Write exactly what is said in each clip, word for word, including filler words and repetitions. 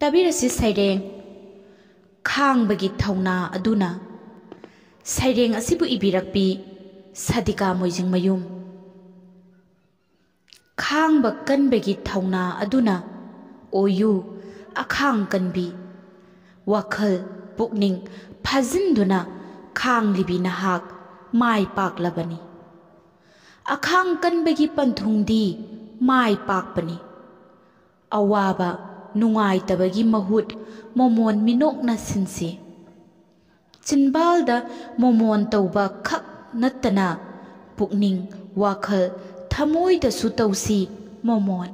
ꯇꯥꯕꯤꯔꯁꯤ ꯁꯩꯔꯦꯡ ꯈꯥꯡꯕꯒꯤ ꯊꯧꯅꯥ ꯑꯗꯨꯅ꯫ ꯁꯩꯔꯦꯡ ꯑꯁꯤꯕꯨ ꯏꯕꯤꯔꯛꯄꯤ ꯁꯥꯗꯤꯀꯥ ꯃꯣꯏꯖꯤꯡꯃꯌꯨꯝ꯫ ꯈꯥꯡꯕ ꯀꯟꯕꯒꯤ ꯊꯧꯅꯥ ꯑꯗꯨꯅ ꯑꯣꯏꯌꯨ ꯑꯈꯥꯡ ꯀꯟꯕꯤ꯫ ꯋꯥꯈꯜ ꯄꯨꯛꯅꯤꯡ ꯐꯥꯖꯤꯟꯗꯨꯅ ꯈꯥꯡꯂꯤꯕꯤ ꯅꯍꯥꯛ ꯃꯥꯏ ꯄꯥꯛꯂꯕꯅꯤ꯫ ꯑꯈꯥꯡ ꯀꯟꯕꯒꯤ ꯄꯟꯊꯨꯡꯗꯤ ꯃꯥꯏ ꯄꯥꯛꯄꯅꯤ꯫ ꯑꯋꯥꯕ ꯅꯨꯡꯉꯥꯏꯇꯕꯒꯤ ꯃꯍꯨꯠ ꯃꯣꯃꯣꯟ ꯃꯤꯅꯣꯛꯅ ꯁꯤꯟꯁꯤ꯫ ꯆꯤꯟꯕꯥꯜꯗ ꯃꯣꯃꯣꯟ ꯇꯧꯕ ꯈꯛ ꯅꯠꯇꯅ ꯄꯨꯛꯅꯤꯡ ꯋꯥꯈꯜ ꯊꯃꯣꯏꯗꯁꯨ ꯇꯧꯁꯤ ꯃꯣꯃꯣꯟ꯫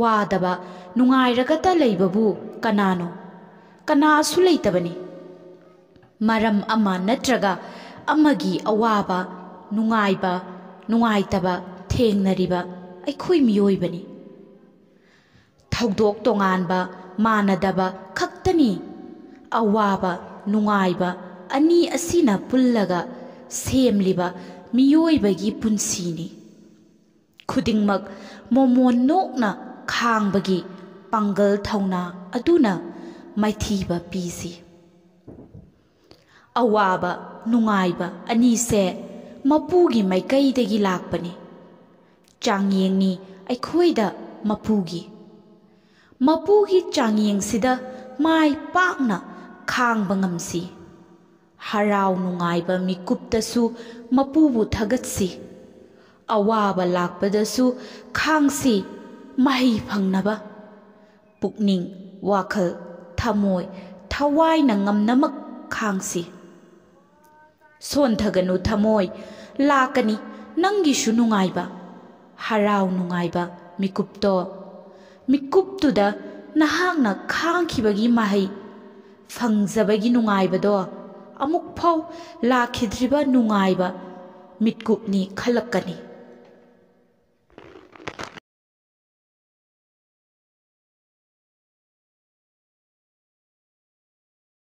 ꯋꯥꯗꯕ ꯅꯨꯡꯉꯥꯏꯔꯒꯇ ꯂꯩꯕꯕꯨ ꯀꯅꯥꯅꯣ? ꯀꯅꯥꯁꯨ ꯂꯩꯇꯕꯅꯤ꯫ ꯃꯔꯝ ꯑꯃ ꯅꯠꯇ꯭ꯔꯒ ꯑꯃꯒꯤ ꯑꯋꯥꯕ ꯅꯨꯡꯉꯥꯏꯕ ꯅꯨꯡꯉꯥꯏꯇꯕ ꯊꯦꯡꯅꯔꯤꯕ ꯑꯩꯈꯣꯏ ꯃꯤꯑꯣꯏꯕꯅꯤ꯫ ꯊꯧꯗꯣꯛ ꯇꯣꯉꯥꯟꯕ ꯃꯥꯟꯅꯗꯕ ꯈꯛꯇꯅꯤ꯫ ꯑꯋꯥꯕ ꯅꯨꯡꯉꯥꯏꯕ ꯑꯅꯤ ꯑꯁꯤꯅ ꯄꯨꯜꯂꯒ ꯁꯦꯝꯂꯤꯕ ꯃꯤꯑꯣꯏꯕꯒꯤ ꯄꯨꯟꯁꯤꯅꯤ꯫ ꯈꯨꯗꯤꯡꯃꯛ ꯃꯣꯃꯣꯟ ꯅꯣꯛꯅ ꯈꯥꯡꯕꯒꯤ ꯄꯥꯡꯒꯜ ꯊꯧꯅꯥ ꯑꯗꯨꯅ ꯃꯥꯏꯊꯤꯕ ꯄꯤꯁꯤ꯫ ꯑꯋꯥꯕ ꯅꯨꯡꯉꯥꯏꯕ ꯑꯅꯤꯁꯦ ꯃꯄꯨꯒꯤ ꯃꯥꯏꯀꯩꯗꯒꯤ ꯂꯥꯛꯄꯅꯤ꯫ ꯆꯥꯡꯌꯦꯡꯅꯤ ꯑꯩꯈꯣꯏꯗ ꯃꯄꯨꯒꯤ꯫ ꯃꯄꯨꯒꯤ ꯆꯥꯡꯌꯦꯡꯁꯤꯗ ꯃꯥꯏ ꯄꯥꯛꯅ ꯈꯥꯡꯕ ꯉꯝꯁꯤ꯫ ꯍꯔꯥꯎ ꯅꯨꯡꯉꯥꯏꯕ ꯃꯤꯀꯨꯞꯇꯁꯨ ꯃꯄꯨꯕꯨ ꯊꯥꯒꯠꯁꯤ꯫ ꯑꯋꯥꯕ ꯂꯥꯛꯄꯗꯁꯨ ꯈꯥꯡꯁꯤ ꯃꯍꯩ ꯐꯪꯅꯕ꯫ ꯄꯨꯛꯅꯤꯡ ꯋꯥꯈꯜ ꯊꯃꯣꯏ ꯊꯋꯥꯏꯅ ꯉꯝꯅꯃꯛ ꯈꯥꯡꯁꯤ꯫ ꯁꯣꯟꯊꯒꯅꯨ ꯊꯃꯣꯏ, ꯂꯥꯛꯀꯅꯤ ꯅꯪꯒꯤꯁꯨ ꯅꯨꯡꯉꯥꯏꯕ꯫ ꯍꯔꯥꯎ ꯅꯨꯡꯉꯥꯏꯕ ꯃꯤꯀꯨꯞꯇꯣ꯫ ꯃꯤꯀꯨꯞꯇꯨꯗ ꯅꯍꯥꯛꯅ ꯈꯥꯡꯈꯤꯕꯒꯤ ꯃꯍꯩ ꯐꯪꯖꯕꯒꯤ ꯅꯨꯡꯉꯥꯏꯕꯗꯣ ꯑꯃꯨꯛꯐꯥꯎ ꯂꯥꯛꯈꯤꯗ꯭ꯔꯤꯕ ꯅꯨꯡꯉꯥꯏꯕ ꯃꯤꯠꯀꯨꯞꯅꯤ ꯈꯜꯂꯛꯀꯅꯤ꯫